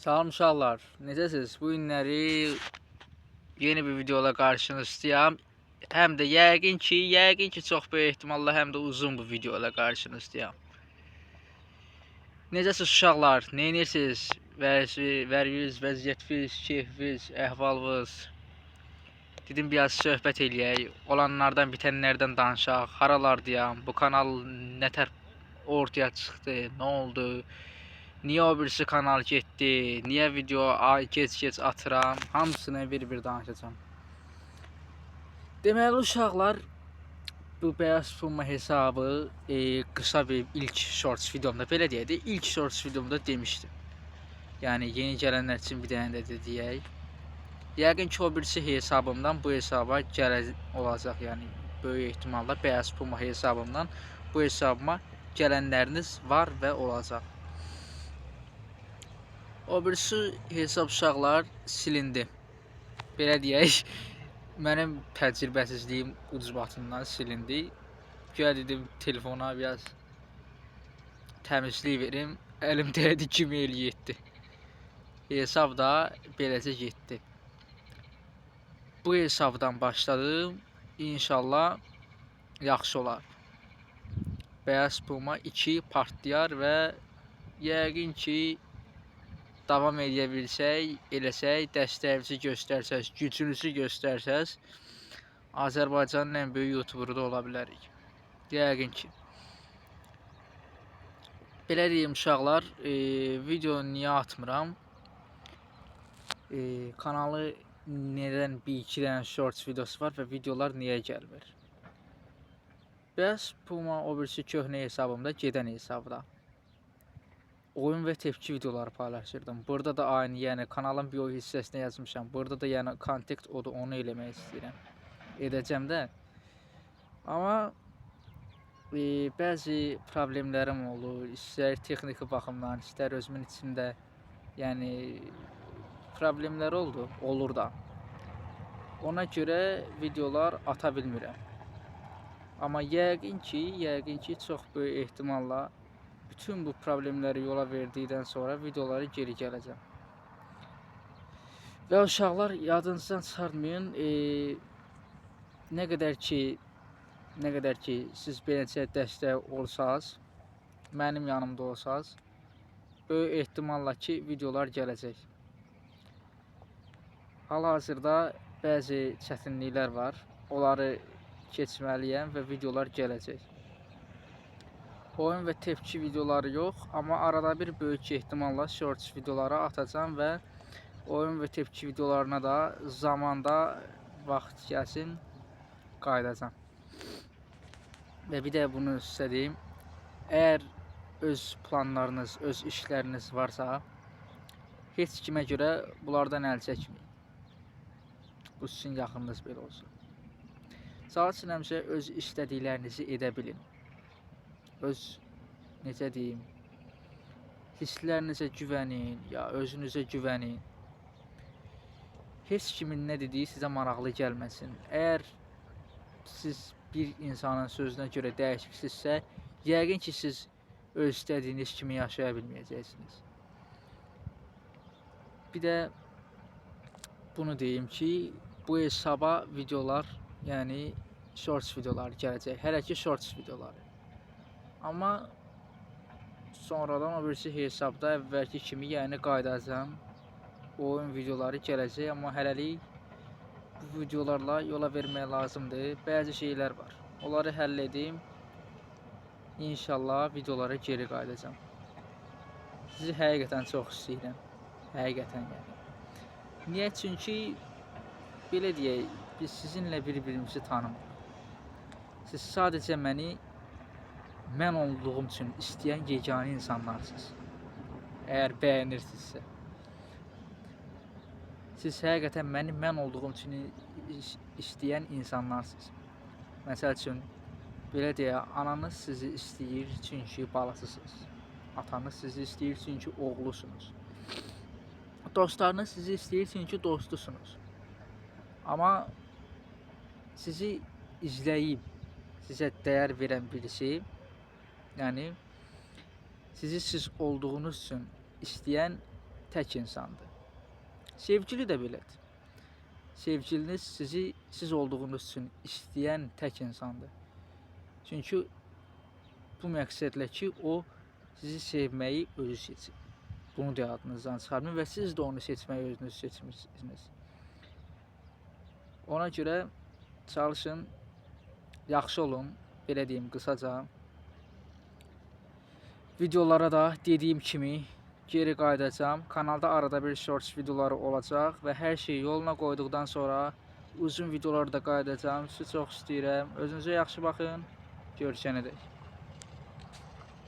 Salam uşaqlar, necəsiz? Bu günləri yeni bir videoyla qarşınızdayam. Həm də yəqin ki çox böyük ehtimalla həm də uzun bu videoyla qarşınızdayam. Necəsiz uşaqlar? Nə edirsiniz? Vəriniz, vəziyyətiniz, keyfiniz, əhvalınız? Dedim biraz söhbət eləyək, olanlardan, bitənlərdən danışaq, haralardayam, bu kanal nə tər ortaya çıxdı, nə oldu? Niyə o birisi kanal getdi? Niyə video gec-gec atıram? Hamısını bir-bir danışacağam. Deməli uşaqlar, bu Beyaz Puma hesabı qısa bir ilk shorts videomda belə deyək də, ilk shorts videomda demişdim. Yəni yeni gələnlər üçün bir dənə də deyək. Yəqin ki o birisi hesabımdan bu hesaba gələcək olacaq, yəni böyük ehtimalla Beyaz Puma hesabımdan bu hesabıma gələnləriniz var və olacaq. O birisi hesab uşaqlar silindi. Belə deyək, mənim təcrübəsizliyim ucbatından silindi. Güya dedim telefona biraz təmizlik verim. Əlim dəydi Gmail getdi. Hesab da beləcə getdi. Bu hesabdan başladım. İnşallah yaxşı olar. Beyaz Puma 2 partlayar və yəqin ki davam edə bilsək, eləsək, dəstəyimizi göstərsəz, gücünüzü göstərsəz, Azərbaycanın ən böyük YouTuberu da ola bilərik. Yəqin ki. Belə deyim uşaqlar, video niyə atmıram? Kanalı nədən bir-iki dənə shorts videosu var və videolar niyə gəlmir? Beyaz Puma o birisi köhnə hesabımda, gedən hesabda. Oyun və tepki videoları paylaşırdım. Burada da aynı, yəni kanalın bio hissəsinə yazmışam. Burada da yəni kontekst odur, onu eləmək istəyirəm. Edəcəm də. Amma bəzi problemlərim olur. İstər texniki baxımdan, istər özümün içində, yəni problemlər oldu, olur da. Ona görə videolar ata bilmirəm. Amma yəqin ki çox böyük ehtimalla bütün bu problemləri yola verdikdən sonra videoları geri gələcəm. Və uşaqlar, yadınızdan çıxartmayın, nə qədər ki siz beləcə dəstək olsaz, mənim yanımda olsaz, böyük ehtimalla ki videolar gələcək. Hal-hazırda bəzi çətinliklər var. Onları keçməliyəm və videolar gələcək. Oyun və tepki videoları yox, amma arada bir böyük ehtimalla shorts videoları atacağam və oyun və tepki videolarına da zamanda vaxt gəlsin qayıdacağam. Və bir də bunu sizə deyim, əgər öz planlarınız, öz işləriniz varsa, heç kimə görə bunlardan əl çəkməyin. Bu sizin yaxınınız belə olsun. Çalışın həmişə öz istədiklərinizi edə bilin. Öz, necə deyim, hisslərinizə güvənin, ya özünüzə güvənin. Heç kimin nə dediyi sizə maraqlı gəlməsin. Əgər siz bir insanın sözünə görə dəyişiksinizsə, yəqin ki siz öz istədiyiniz kimi yaşaya bilməyəcəksiniz. Bir də bunu deyim ki, bu hesaba videolar, yəni shorts videoları gələcək. Hələ ki shorts videoları. Amma sonradan o birisi hesabda əvvəlki kimi, yəni qayıdacağam. Oyun videoları gələcək, amma hələlik bu videolarla yola vermək lazımdır. Bəzi şeylər var. Onları həll edim. İnşallah videolara geri qayıdacağam. Sizi həqiqətən çox istəyirəm. Həqiqətən yəni. Niyə? Çünki belə deyək, biz sizinlə bir-birimizi tanımırıq. Siz sadəcə məni mən olduğum üçün istəyən yeganə insanlarsınız. Əgər bəyənirsinizsə. Siz həqiqətən məni mən olduğum üçün istəyən insanlarsınız. Məsəl üçün, belə deyək, ananız sizi istəyir çünki balasısınız. Atanız sizi istəyir çünki oğlusunuz. Dostlarınız sizi istəyir çünki dostusunuz. Amma sizi izləyib sizə dəyər verən birisi, yəni sizi siz olduğunuz üçün istəyən tək insandır. Sevgili də belədir. Sevgiliniz sizi siz olduğunuz üçün istəyən tək insandır. Çünki bu məqsədlə ki, o sizi sevməyi özü seçib. Bunu da yadınızdan çıxarmayın və siz də onu seçməyi özünüz seçmişsiniz. Ona görə çalışın, yaxşı olun, belə deyim qısaca. Videolara da dediyim kimi geri qayıdacağam. Kanalda arada bir shorts videoları olacaq və hər şeyi yoluna qoyduqdan sonra uzun videolarda qayıdacağam. Sizi çox istəyirəm. Özünüzə yaxşı baxın. Görüşənədək.